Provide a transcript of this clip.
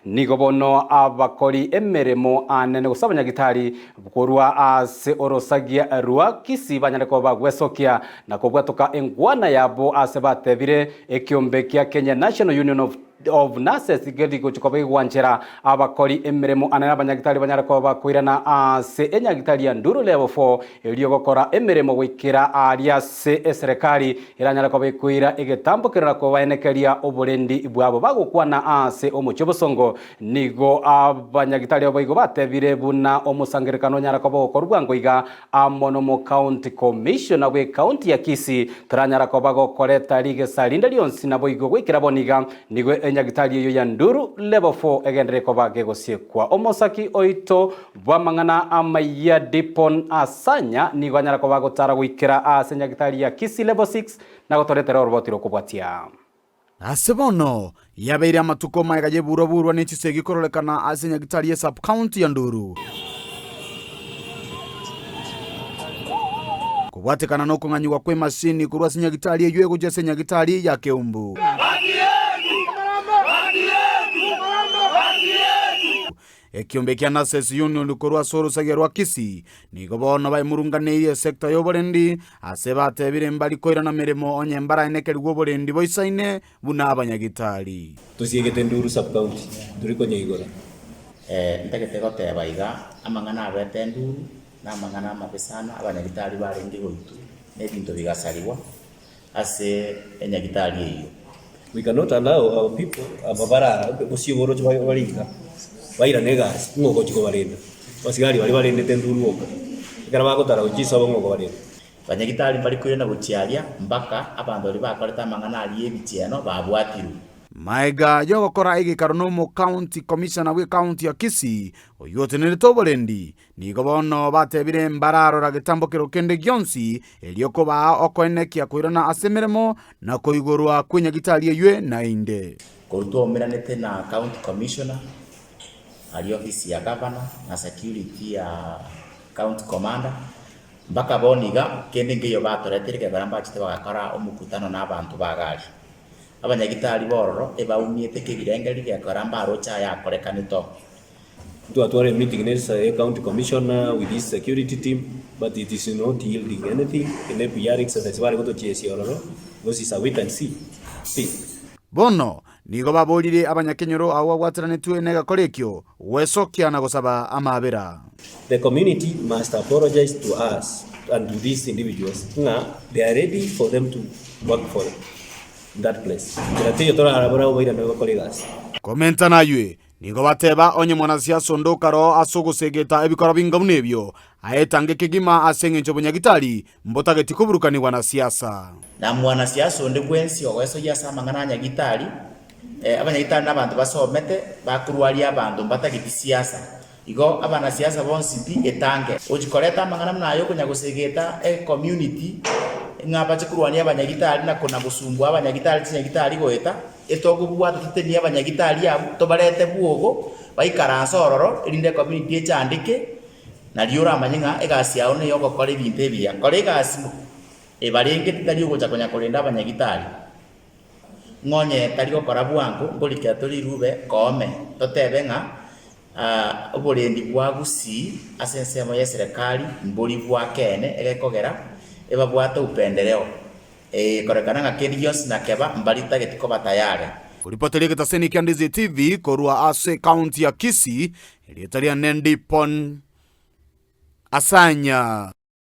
Nigo bono abakori emeremo anene gose abanyagitari korwa ase orosagia rwa Kisii banyare koba bagwesokia na kobwatoka enkwana yabo ase batebire ekiombe kia Kenya National Union of of Nurses geri gochia koba egwanchera abakori emeremo anene abanyagitari banyare koba bakoirana ase enyagitari ya Nduru Level 4 erio gokora emeremo goikera aria ase eserekari eranyare koba ekoira egetambo kerora kobaenekeria oborendi bwabo. Bagokwana ase omochie obosongo, nigo abanyagitari abo igo batebire buna omosangererekano onyare koba ogokorwa bwango iga amo nomocounty commissioner bw'ecounty ya Kisii toranyara koba gokoreta rigesa rinde rionsi naboigo goikera bono iga nigo enyagitari eyio ya Nduru Level 4 egenderere koba gegosiekwa. Omosaki oito Bw'amang'ana amayia Dipon Asanya nigo anyara koba agotara goikera aase nyagitari ya Kisii Level 6 na gotoretera oroboti rw'okobwatia. Ase bono, yabeire amatuko magega y'eburwa-burwa ne chisegi kororekana ase nyagitari ye sub-county ya Nduru. Kobwatekana nokong'anyigwa kw'emashini korwa ase nyagitari eyio egochia ase nyagitari ya Keumbu. Ekiombe kia Nurses Union korwa ase orosagia rwa Kisii nigo bono baemurunganeirie esecta y'oborendi ase batebire mbari koirana meremo onye mbaraenekerigwe oborendi boisaine buna abanyagitari. Tosiegete Nduru sub-county tori konyeigora. Ntagete goteba iga, amang'ana abete Nduru namang'ana amabe sana, abanyagitari barenge goitwa na ebinto bigasarigwa. ase enyagitari eyio. We cannot allow our people aba bara bosio boroche bare iga bairane egasi ng'o ogochia kobarenda? Abasigari baria barendete nduru boka ekero bagotara gochia chisobo ng'o okobarenda? Abanyagitari mbari koirana gochia aria mpaka abanto baria bakorete amang'ana aria y'ebichieno babwatirwe. Maega y'ogokora egekaro n'omocounty commissioner bw'ecounty ya Kisii oyio otenerete oborendi, Nigo bono batebire mbararora getambokero kende gionsi, erio kobaa okoenekia koirana ase emeremo na koigorwa kw'enyagitari eywe naende. Korwa twaumeranete na county commissioner aria ofisi ya governor na security ya county commander mpaka bono iga kende nkeiyo batoretire ekero mbachete bagakora omokutano na abanto ba iga aria. Abanyagitari bororo ebaumiete kebirengererio gekogera mbaroche aya akorekanete oo. Twatwara emeeting ne e county commissioner with his security team but it is not yielding anything ene PR exercise bare gotochiesia ororo because it's a wait and see thing. Bono nigo baborire abanyakenyoro abwo babwateranetwe negekora ekio gwesokia na gosaba amaabera. The community must apologize to us and to these individuals ng'a they are ready for them to work for that place. Nchera teiyo torarabore abwo bairane bakore egasi. Komenta naywe, Nigo bateba, Onye mwanasiasa onde okaroo ase ogosegeta ebikoro binga buna ebio, aetange kegima ase engencho obonyagitari mbotageti koburukanigwa na siasa. Na mwanasiasa onde bwensi ogoesoyia ase amang'ana a nyagitari, abanyagitari nabanto basomete, bakorwaria abanto mbatageti siasa. Igo abanasiasa bonsi pi etange. Gochi koreta amang'ana buna aya okonya gosegeta ecommunity ng'a bache korwania abanyagitari na kona gosumbua abanyagitari chinyagitari goeta, etokobwata totenie abanyagitari abwo tobarete bwogo baikaranse ororo erinde ecommunity echandeke nario oramanye ng'a egasi yao neya ogokora ebinto ebiya. Kora egasi ebarengeti tari ogocha konya korenda abanyagitari. Ng'a onye tari gokora bwango nkorikera tore rirube koome totebe ng'a Oborendi bwa Gusii ase ensemo y'eserekari mbori bwa keene egekogera ebabwate upendereo, egekorekana ng'a kende gionsi nakeba mbaritageti koba tayare. Koripotera egetaseni kia Ndizi TV korwa ase ekaunti ya Kisii, erieta riane Ndipon Asanya.